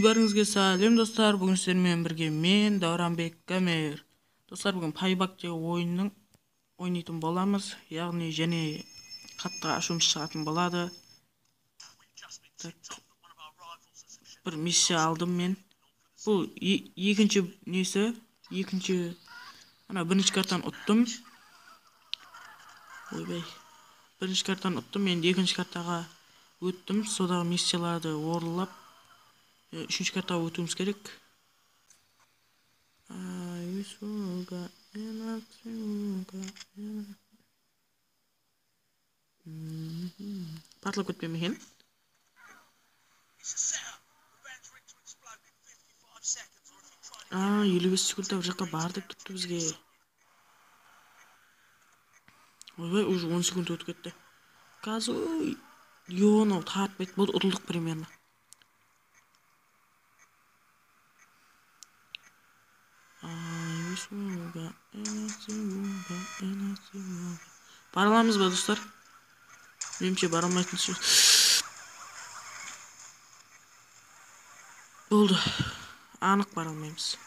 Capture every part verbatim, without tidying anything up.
Bárińizge sálem, dostlar. Búgin sizler menen birge men, Dáwranbek Gamer. Dostlar, búgin Payback degen oyınnıń oynaytın bolamız. Yaǵnıy, jáne qattı ashıwımız shıǵatın boladı. Tak. Bir missiya aldım men. Bul e-, ekinshi nesi, ekinshi, ana, birinshi kartanı uttım. Oybay. Birinshi kartanı uttım, endi ekinshi kartaǵa óttim. Sodaǵı missiyalardı orınlap, e, úshinshi kartaǵa ótiwimiz kerek. Ay, suga, ena, suga, ena. Mhm. Partlap ketpey me eken? A, eliw bes sekundta bir jaqqa bar dep turıptı bizge. Oybay, уже on sekund ótip ketti. Gazoy, yonaw tartmaydı. Boldı, utıldıq примерно. Ay, suga, ena, suga, ena, suga. Bara alamız ba, dostlar? Menimshe, bara almaytın shıǵar. Boldı. Anıq bara almaymız.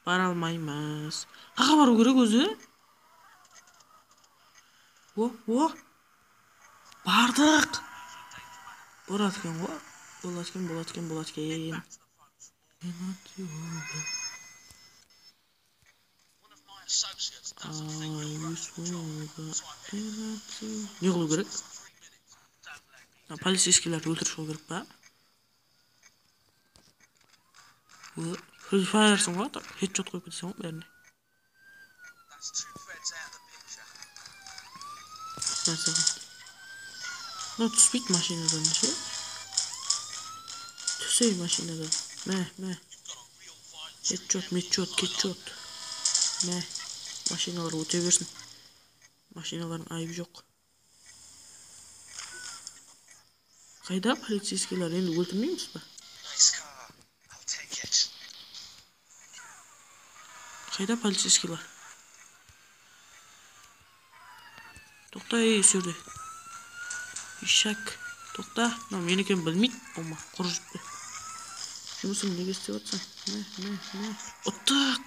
Bara almaymız. Qaqa barıw kerek ózi? O, o. Bardıq. Boladı eken ǵo. Boladı eken, boladı eken, boladı eken. Ay, suga. Ne qılıw kerek? Ha, policeskiylerde óltirip shıǵıw kerek pa? Free Fire'sıń ǵoy, tak, headshot qoyıp keteseń ǵoy bárine. Mına túspeydi mashinadan, شه. Túsey mashinadan. Mine, mine. Headshot, medshot, ketshot. Mine, mashinalar óte bersin. Mashinalardıń ayıbı joq. Qayda policeskiylerde, endi óltirmeymiz ba? Qayda policeskiylerde? Toqta, ey, usı jerde. Eshek. Toqta. Mına meni ekenin bilmeydi. Oma, qurı júripti. Jumısıńdı nege islep atırsań? Mine, mine, mine. Uttıq.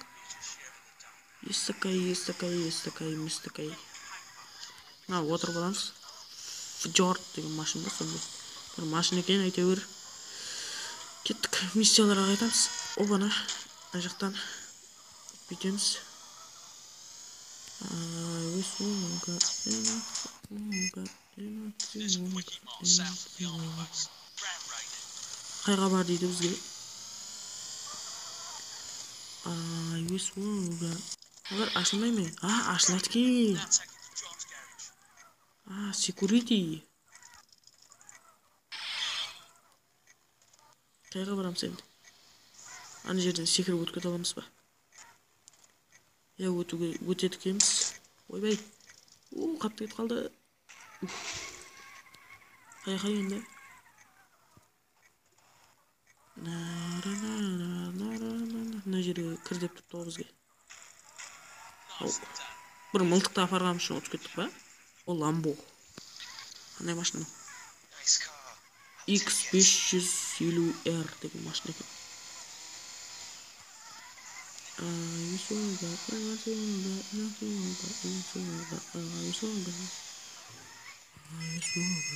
Estakay, estakay, estakay, mestakay. Mına, otırıp alamız. Fjord degen mashina ba, sonday. Bir mashina eken, áytewir. Kettik, missiyalarǵa qaytamız. Obana, mına jaqtan búytemiz. Ay, suga, suga. Qayǵa bar deydi bizge. Ay, suga. Olar ashılmay ma? A, ashıladı eken. A, security. Qayǵa baramız endi? Ana jerden sekirip ótip kete alamız ba? Ya, ótiwge, ótedi ekenbiz. Oybay. Uu, qattı ketip qaldı. Uf. Qay, qay endi? Nara, nara, nara, nara. Mına jerge kir dep turıptı ǵoy bizge. Aw. Bir mıltıqtı aparǵanımız ushın utıp kettik pa? Ol Lambo. Qanday mashina? X bes júz eliw R degen mashina eken. Ay, suga, ay, suga, ay, suga, ay, suga.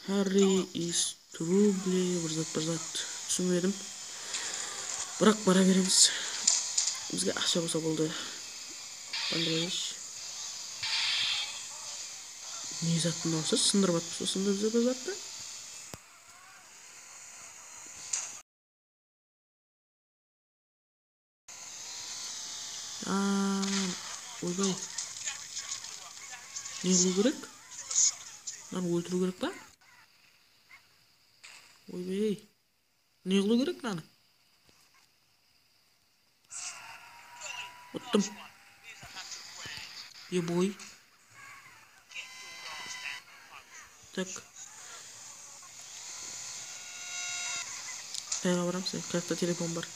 Harry is trouble, bir zat, bir zat. Túsinbedim. Biraq bara beremiz. Bizge aqsha bolsa boldı. Bangladеш. Ne zat mınaw, sındırıp atırmız usında bizler bir zattı. Aa, oybay. Ne qılıw kerek? Mınanı óltiriw kerek pa? Oybay. Ne qılıw kerek mınanı? Uttım. Eboy. Tak. Qayerge baramız? Qayaqta telefon bar?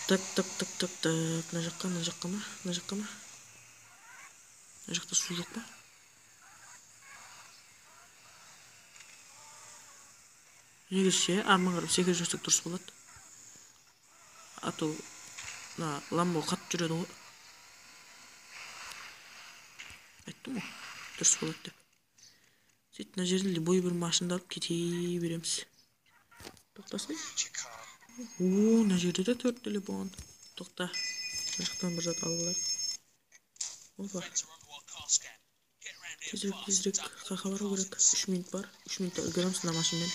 Tak, tak, tak, tak, tak. Mına jaqqa, mına jaqqa ma? Mına jaqqa ma? Mına jaqta suw joq pa? Negizishe, arman qarap sekirip júrsek durıs boladı. A to mına Lambo qattı júredi ǵoy. Ayttım ǵoy, durıs boladı dep. Sóytip, mına jerden de boy bir mashındı alıp kete beremiz. Toqtasın. Oo, mına jerde de tórt telefon. Toqta. Mına jaqtan bir zat alıp alayıq. Opa. Tezirek, tezirek, qayaqqa barıw kerek? Úsh minut bar. Úsh minutta úlgeremiz mına mashina menen.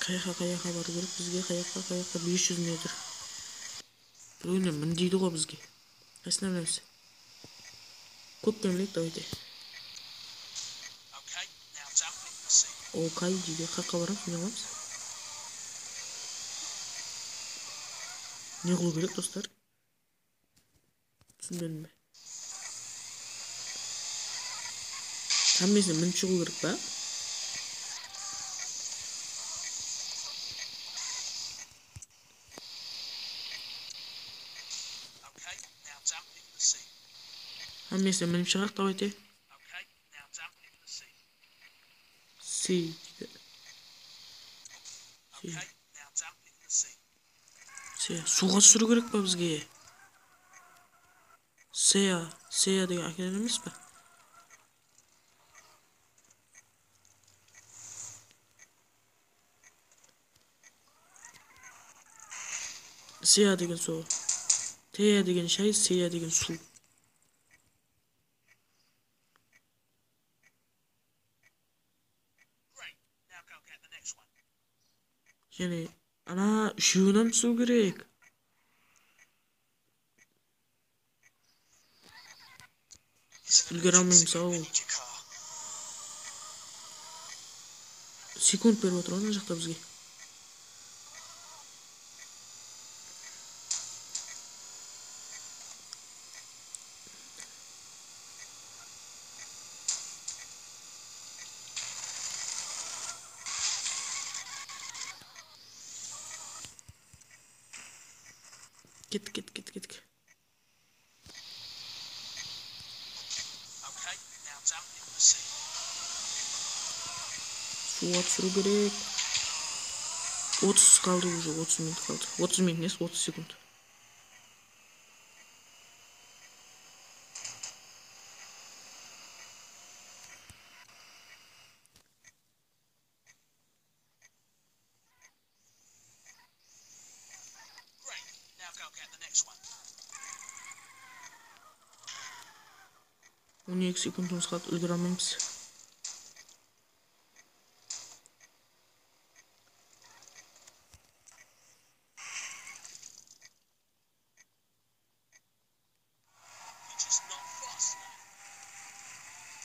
Qayaqqa, qayaqqa barıw kerek bizge? Qayaqqa, qayaqqa? Bes júz metr. Birew ne min deydi ǵo bizge. Qaysına bilemiz? Kópten bileyik, давайте. Okay deydi. Qayaqqa baramız, ne qılamız? Ne qılıw kerek, dostlar? Túsinbedim be? Hámmesine minip shıǵıw kerek pa? Hámmesine minip shıǵarıq, давайте. Si deydi. Si. Seya, suwǵa túsiriw kerek pa bizge? Seya, Seya degen ákenen emes pa? Seya degen suw. Teya degen shay, Seya degen suw. Jáne ana úshewin túsiw kerek. Úlgere almaymız-aw. Sekund berip atır ana jaqta bizge. Kettik, kettik, kettik, kettik. Suwǵa túsiriw kerek. Otız qaldı, уже otız minut qaldı. Otız minut emes, otız sekund. On eki sekundımız qaldı, úlgere almaymız.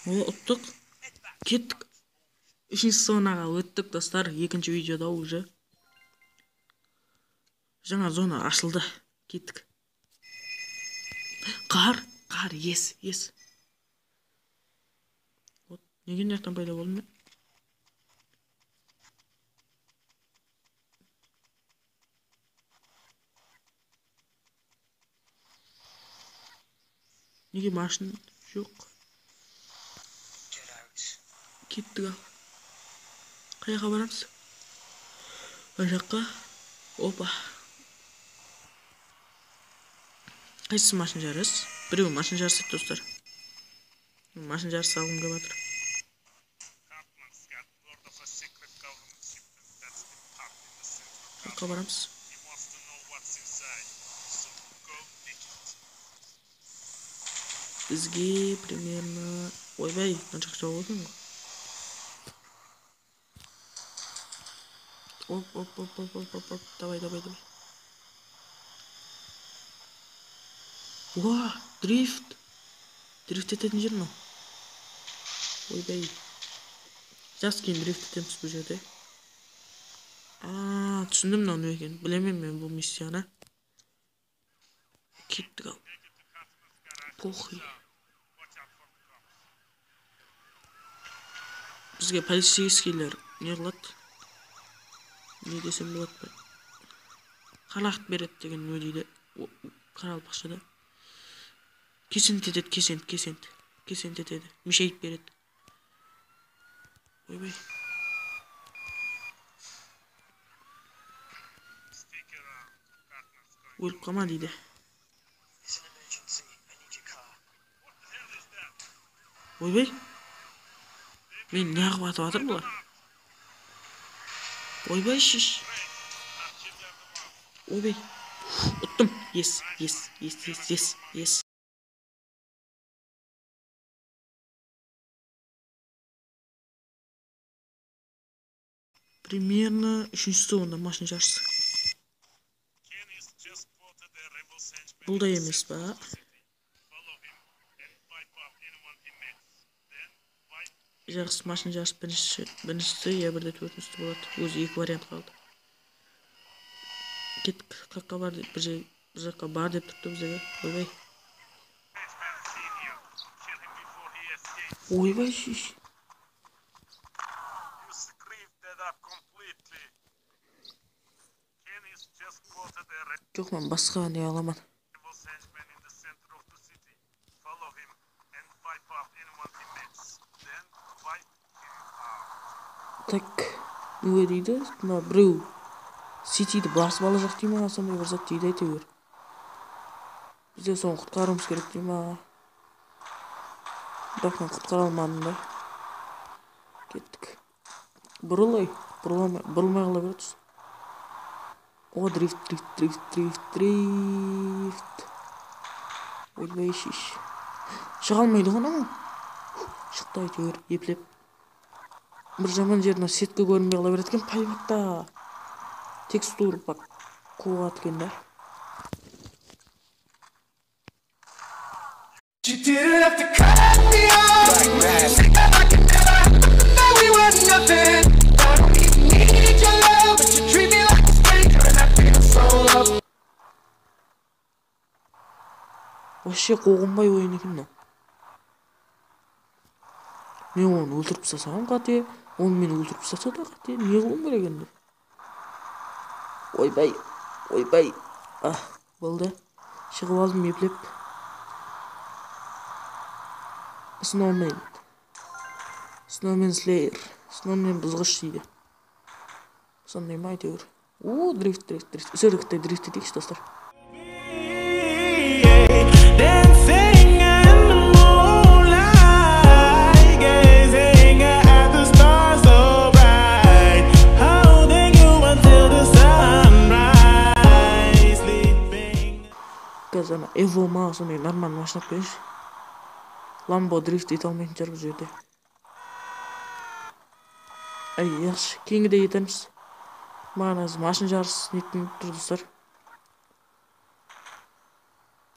Ola, uttıq. Kettik. Úshinshi zonaǵa óttik, dostlar. Ekinshi videoda уже. Jańa zona ashıldı. Kettik. Qar, qar, yes, yes. Вот, nege mına jaqtan payda boldım men? Nege mashın joq? Kettik al. Qayaqqa baramız? Mına jaqqa. Opa. Qaysı mashın jarıs? Birew mashın jarıs edi, dostlar. Mashın jarısı alǵım kelip atır. Qayaqqa baramız? Bizge примерно, oybay, mınaqa jaq eken ǵoy. Op, op, op. Давай, давай, давай. Oa, drift. Drift etetin jer mınaw. Oybay. Jaz keyin drift etemiz bul jerde. Aa, túsindim mınaw ne ekenin. Bilemen men bul missiyanı. Kettik al. Pokhuy. Bizge politseyskiyler ne qıladı? Ne desem boladı be? Xalaqıt beredi degen ne deydi? O, qaraqalpaqshada. Kesent etedi, kesent, kesent. Kesent etedi. Mishayt beredi. Oybay. Ólip qalma deydi. Oybay. Meni ne qılıp atıp atır bular? Oybay, shish. Oybay. Uttım. Yes, yes, yes, yes, yes, yes. Primerno úshinshi onda mashina jarısı. Bul da emes pa? Jaqsı, mashina jarısı birinshi, birinshisi ya birde tórtinshisi boladı. Ózi eki variant qaldı. Kettik, qayaqqa bar dep, bir jer, bir jaqqa bar dep turıptı bizlerge. Oybay. Oybay, shish. Joq, men basqa ne alaman. Tak, ne deydi? Mına birew Sitidi basıp alajaq dey ma, sonday bir zat deydi, áytewir. Biz de sonı qutqarıwımız kerek dey ma? Biraq men qutqara almadım da. Kettik. Burıl, ey. Burılmay, burılmay qala beredi. O, drift, drift, drift, drift, drift. Oybay, shish. Shıǵa almaydı ǵo, ana. Shıqtı, áytewir, eplep. Bir jaman jerine setka kórinbey qala beredi eken, paypaqta. Tekstura pak qıwadı eken da. You didn't have to cut me off. Like that. Said that I could never, that we were nothing. I don't even need your love, but you treat me like a stranger, and I feel so loved. Вообще quwǵınbay oyın eken mınaw. Men onı óltirip taslasam qáte, ol meni óltirip taslasa da qáte. Ne qılıwım kerek endi? Oybay, oybay. Ah, boldı. Shıǵıp aldım eplep. Snowman. Snowman Slayer. Snowman buzǵısh deydi. Sonday ma, áytewir. O, drift, drift, drift. Úserdikte drift eteyikshi, dostlar. Dancing in the moonlight, gazing at the stars so bright, holding you until the sunrise, sleeping. Gazana Evo ma, sonday normal mashina qoyınshı. Lambo drift ete almaytın shıǵar bul jerde. Ay, yaqshı, keyingide etermiz. Maǵan házir mashina jarıs netin turdı, dostlar.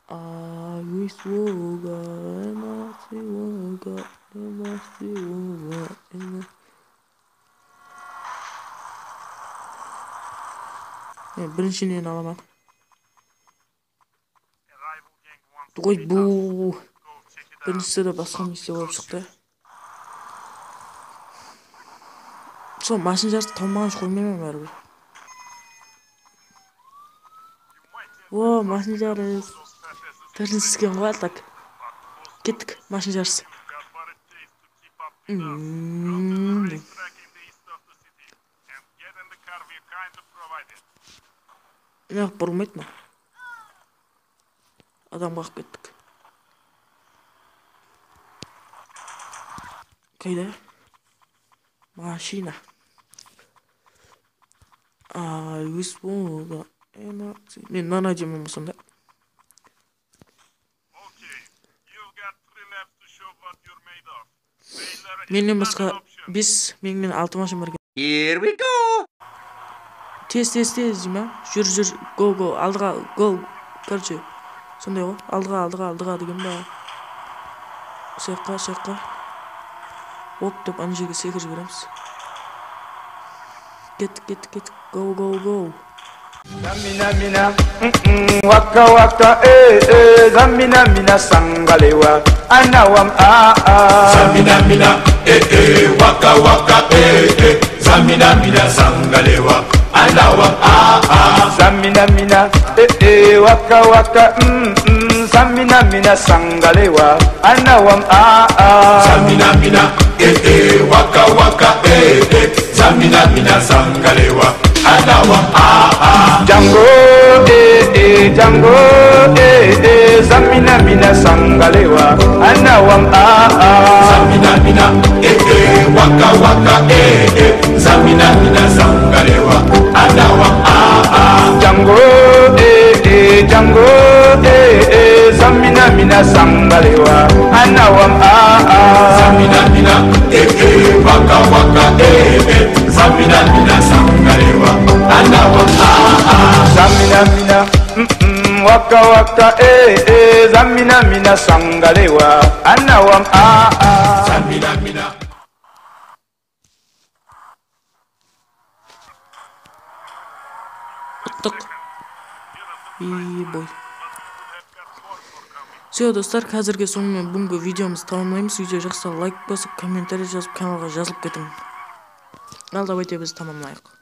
Ay, Voga, emas, Voga, emas, Voga, emas. Men birinshi neni alaman? Oy, bu birinshisi de basqa missiya bolıp shıqtı. Sol mashina jarıstı tawmaǵansha qoymayman báribir. O, mashina jarıs. Tórtinshisi eken ǵoy, tak. Kettik, mashina jarıs. Hmm. Mına burılmaydı mına. Adam qaǵıp kettik. Qayda? Mashina. Ay, óz boldı. Men mınanı aytaman bolsam da. Mennen basqa bes, men, men altı mashina bar eken. Here we go. Tez, tez, tez, deymen. Júr, júr, go, go, aldıǵa, go. Короче, sonday ǵoy. Aldıǵa, aldıǵa, aldıǵa degen ba. Usıyaqqa, usıyaqqa. Op dep ana jerge sekirip jiberemiz. Kettik, kettik, kettik. Go, go, go. Zamina mina, mm, mm, waka waka, eh, eh, zamina mina sangalewa, anawam, ah, ah. Zamina mina, eh, eh, waka waka, eh, eh, zamina mina sangalewa, anawam, ah, ah. Zamina mina, eh, eh, waka waka, mm, mm, zamina mina sangalewa, anawam, ah, ah. Zamina mina, eh, eh, waka waka, eh, eh, zamina mina sangalewa, anawam, ah, ah. Django, eh, eh, Django, eh, eh, zamina mina sangalewa, anawam, ah, ah. Zamina mina, eh, eh, waka waka, eh, eh, zamina mina sangalewa, anawam, ah, ah. Django, eh, eh, Django, eh, eh, zamina mina sangalewa, anawam, ah, ah. Zamina mina, eh, eh, waka waka, eh, eh, zamina mina sangalewa, anawam, ah, ah. Zamina mina, mm, mm, waka waka, eh, eh, zamina mina sangalewa, anawam, ah, ah. Zamina mina. Uttıq. Ey, boy. Всё, dostlar, házirge sonımen búgingi videomızdı tamamlaymız. Video jaqsa, layk basıp, kommentariy jazıp, kanalǵa jazılıp ketiń. Al, давайте biz tamamlayıq.